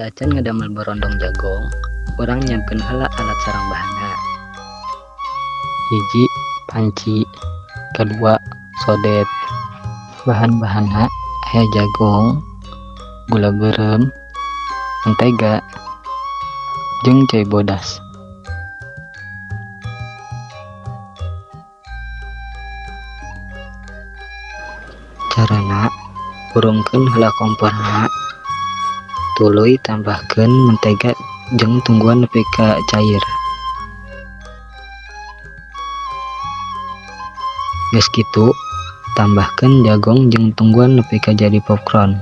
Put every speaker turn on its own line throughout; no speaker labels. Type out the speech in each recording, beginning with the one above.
Sateuacan ngadamel borondong jagong, urang nyiapkeun heula alat sareng bahanna. Hiji, panci. Kadua, sodet. Bahan-bahanna aya jagong, gula beureum, mentega, jeung cai bodas. Carana, hurungkeun heula komporna, tuluy tambahkeun mentega jeung tungguan nepi ka cair. Geus kitu, tambahkeun jagong jeung tungguan nepi ka jadi popcorn.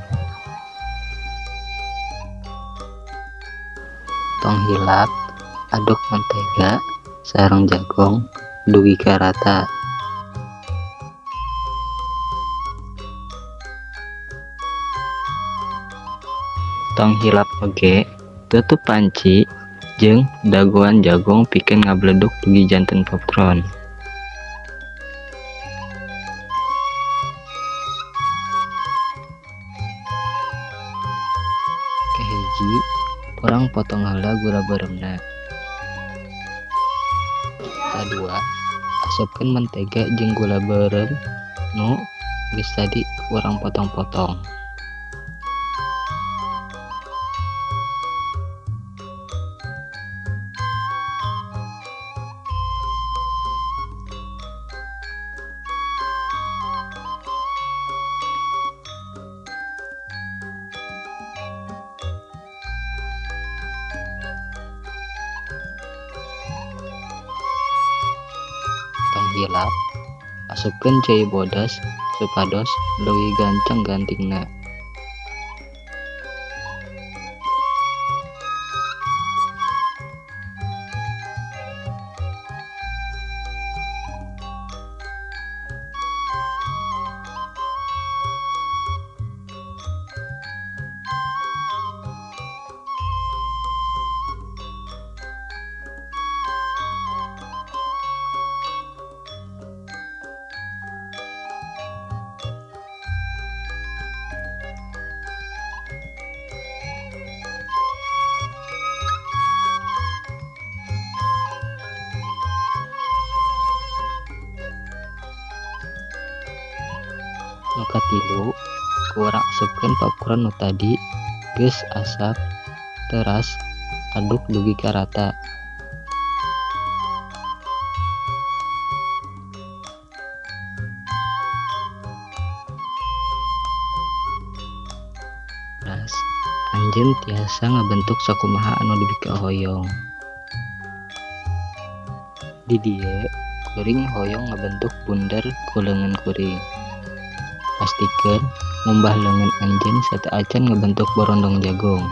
Tong hilap aduk mentega sareng jagong dugi ka rata. Tong hilap oge tutup panci jeung dagoan jagong pikeun ngabledug dugi janten popcorn. Kahiji, urang potong heula gula beureumna. Kadua, asupkeun mentega jeung gula beureum nu geus tadi urang potong-potong. Tong hilap asupkeun cai bodas supados leuwih gancang gantingna. Nu katilu, ku urang asupkeun popcorn nu tadi geus asap teras aduk dugi ka rata. Teras, anjeun tiasa ngabentuk sakumaha anu dipikahoyong. Di dieu kuring hoyong ngabentuk bunder ku leungeun kuring. Pastikeun ngumbah leungeun anjeun sateuacan ngabentuk borondong jagong.